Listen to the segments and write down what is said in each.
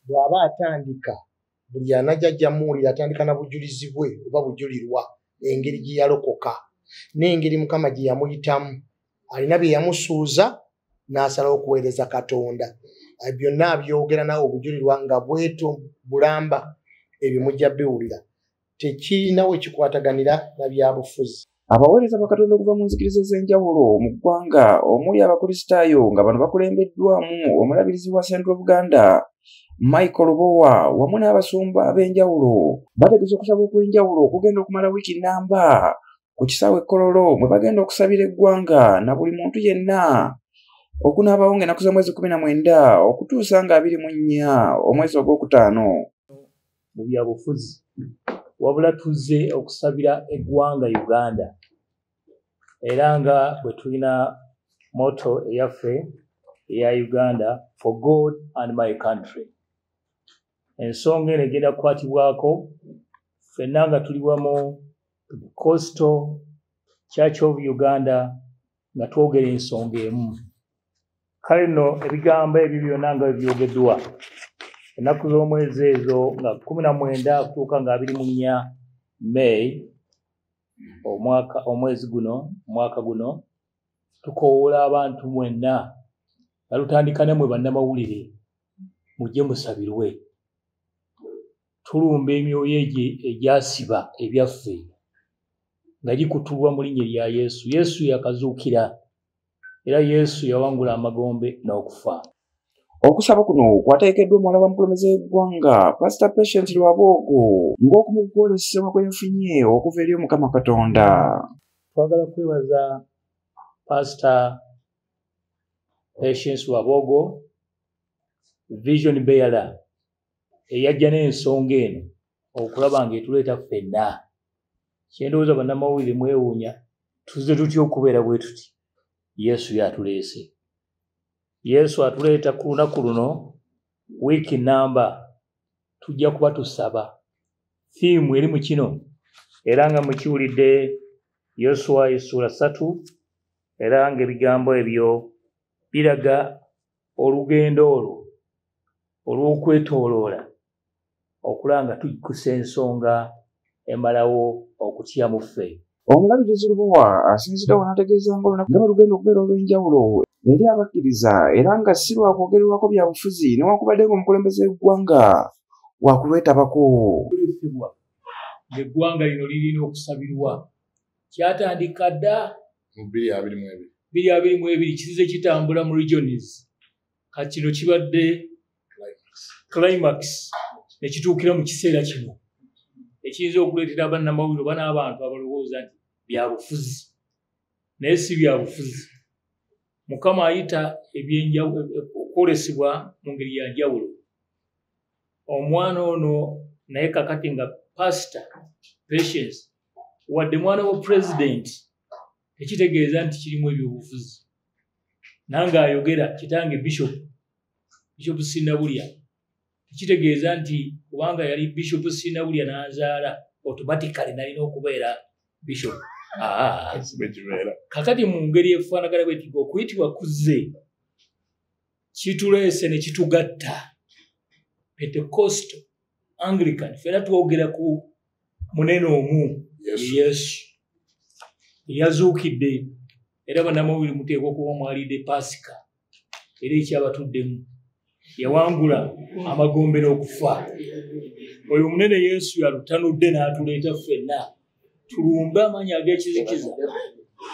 Bw'aba atandika, buli anajja ajja muwulira atandika na bujulizi bwe oba bujulirwa, engeri gye yalokoka n'engeri Mukama gye yamuyitamu. Alina bye yamusuuza n'asalawo okuweereza Katonda. Byonna abyogera naawe obujulirwa nga bweto bulamba, ebyo mujja biwulira. Tekirina we kikwataganira na byabufuzi. Abaweereza ba Katonda okuva mu nzikiriza ez'enjawulo mu ggwanga omuli Abakristaayo nga bano bakulembeddwamu omulabirizi wa Central Buganda Michael Lubowa wamu n'abasumba ab'enjawulo bategese okusaba okw'enjawulo okugenda okumala wiiki nnamba ku kisaawe e Kololo mwe bagenda okusabira eggwanga na buli muntu yenna okunaabawo ng'ennaku z'omwezi 19 okutuusa nga 24 omwezi ogwokutaano. Mu byabufuzi wabula tuzze okusabira eggwanga Uganda, era nga bwe tulina motto eyaffe eya Uganda, "For God and my country". Ensonga eno egenda kukwatibwako ffenna nga tuli wamu, Coastal Church of Uganda, nga twogera ensonga emu. Kale nno ebigambo ebyo byonna nga bwe byogeddwa, ennaku z'omwezi ezo nga 19 okutuuka nga 24 May omwaka, omwezi guno, omwaka guno, tukoowoola abantu mwenna nga tutandika nammwe bannamawulire, mujje musabirwe. Tulumba emyoyo egyo egyasiba ebyaffe nga gikutulwa mu linnya erya Yesu. Yesu yakazuukira, era Yesu yawangula amagombe n'okufa. Okusaba kuno kwateekeddwa omuwala wa mukulembeze w'eggwanga Pastor Patience Rwabwogo ng'okumu ku kwolesebwa kwe yafunye okuva eri Omukama Katonda. Twagala kwebaza Pastor Patience Rwabwogo, vision bearer, eyajja n'ensonga eno okulaba ng'etuleeta ffenna. Kyendowooza bannamawulire mwewuunya tuzze tutya okubeera bwe tuti. Yesu y'atuleese. Yesu atuleeta ku lunaku luno, wiiki namba tujja kuba tusaba. Theme eri mu kino, era nga mukiwulidde Yoswa essuula 3, era ng'ebigambo ebyo biraga olugendo olwo olw'okwetooloola okulaba nga tuggusa ensonga emalawo okutya mu ffe. Omulabirizi Lubowa asinziddewo n'ategeeza ng'olunaku nga bwe lugenda okubeera olw'enjawulo eri abakkiriza, era nga si lwa kwogerwako byabufuzi newankubadde ng'omukulembeze w'eggwanga wakulwetabako. Kwolesebwa ng'eggwanga lino lirina okusabirwa kyatandika dda mu 2022. 2022, kizize kitambula mu regions. Kati kino kibadde climax ne kituukira mu kiseera kino ekiyinza okuleetera bannamawulire oba n'abantu abalowooza nti byabufuzi, naye si byabufuzi. Mukama ayita okwolesebwa mu ngeri ya njawulo. Omwana ono naye kakati nga Pastor Patience, wadde mwana wa pulezidenti, tekitegeeza nti kirimu ebyobufuzi. Nange ayogera, kitange Bishop Sinabulya, tekitegeeza nti kubanga yali Bishop Sinabulya n'anzaala automatically nalina okubeera bishop. Kakati mu ngeri efaanagana bweti, okuyitibwa kuzze kituleese ne kitugatta. Pentecostal, Anglican, ffenna twogera ku munene omu, Yesu eyazuukidde. Era bannamawulire muteekwa okuba mwalidde Paasika, era ekyabatuddemu yawangula amagombe n'okufa. Oyo omunene Yesu yalutanudde n'atuleeta ffenna tulumbe amaanyi ag'ekizikiza,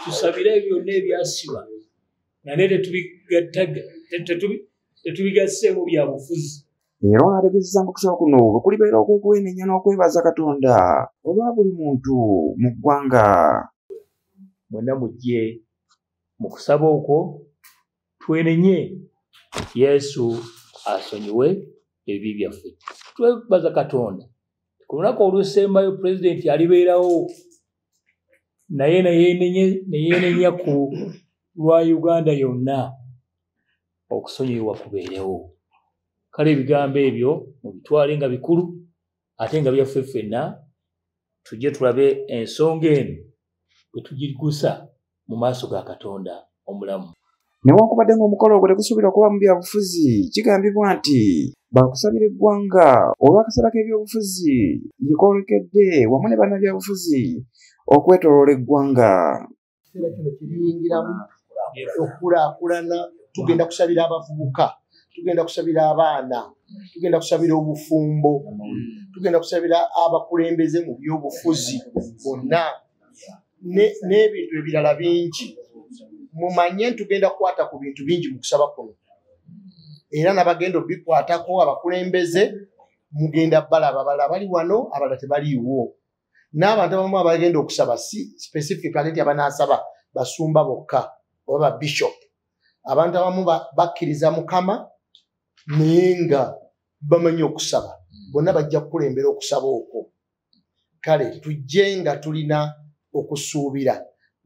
tusabire ebyo byonna ebyasiba, naye tetubigasseemu byabufuzi. Era ono ategeezezza ng'okusaba kuno bwe kulibeera okw'okwenenya n'okwebaza Katonda olwa buli muntu mu ggwanga. Mwenna mujje mu kusaba okwo twenenye, Yesu asonyiwe ebibi byaffe. Twebaza Katonda ku lunaku olusembayo pulezidenti alibeerawo naye neyeenenya ku lwa Uganda yonna, okusonyiwa kubeerewo. Kale ebigambo ebyo mubitwale nga bikulu ate nga byaffe ffenna, tujje tulabe ensonga eno bwe tugiggusa mu maaso ga Katonda omulamu. Newankubadde ng'omukolo ogwo tegusuubirwa kuba mu byabufuzi, kigambibwa nti Bakusabira eggwanga olw'akaseera k'ebyobufuzi lye koolekedde wamu ne bannabyabufuzi okwetooloola eggwanga. Ekiseera kino kiriyingiramu okukulaakulana, tugenda kusabira abavubuka, tugenda kusabira abaana, tugenda kusabira obufumbo, tugenda kusabira abakulembeze mu byobufuzi bonna n'ebintu ebirala bingi. Mumanye tugenda kukwata ku bintu bingi mu kusaba kuno, era n'abagenda obikwatako abakulembeze mugenda balaba, abalala bali wano, abalala tebaliiwo, n'abantu abamu abagenda okusaba si specifically nti abanaasaba basumba bokka oba ba bishop. Abantu abamu bakkiriza Mukama naye nga bamanyi okusaba, bonna bajja kukulembera okusaba okwo. Kale tujje nga tulina okusuubira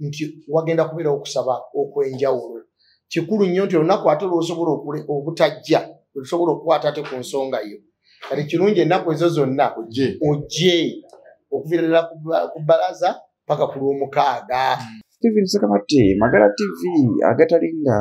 nti wagenda kubeerawo okusaba okw'enjawulo. Kikulu nnyo nti olunaku ate lw'osobola obutajja, lw'osobola okukwata ate ku nsonga yo. Kati kirungi ennaku ezo zonna ojje okuviira ddala ku bbalaza paka ku Lwomukaaga. Stephen Ssekamatte, Magala TV, agatalinda.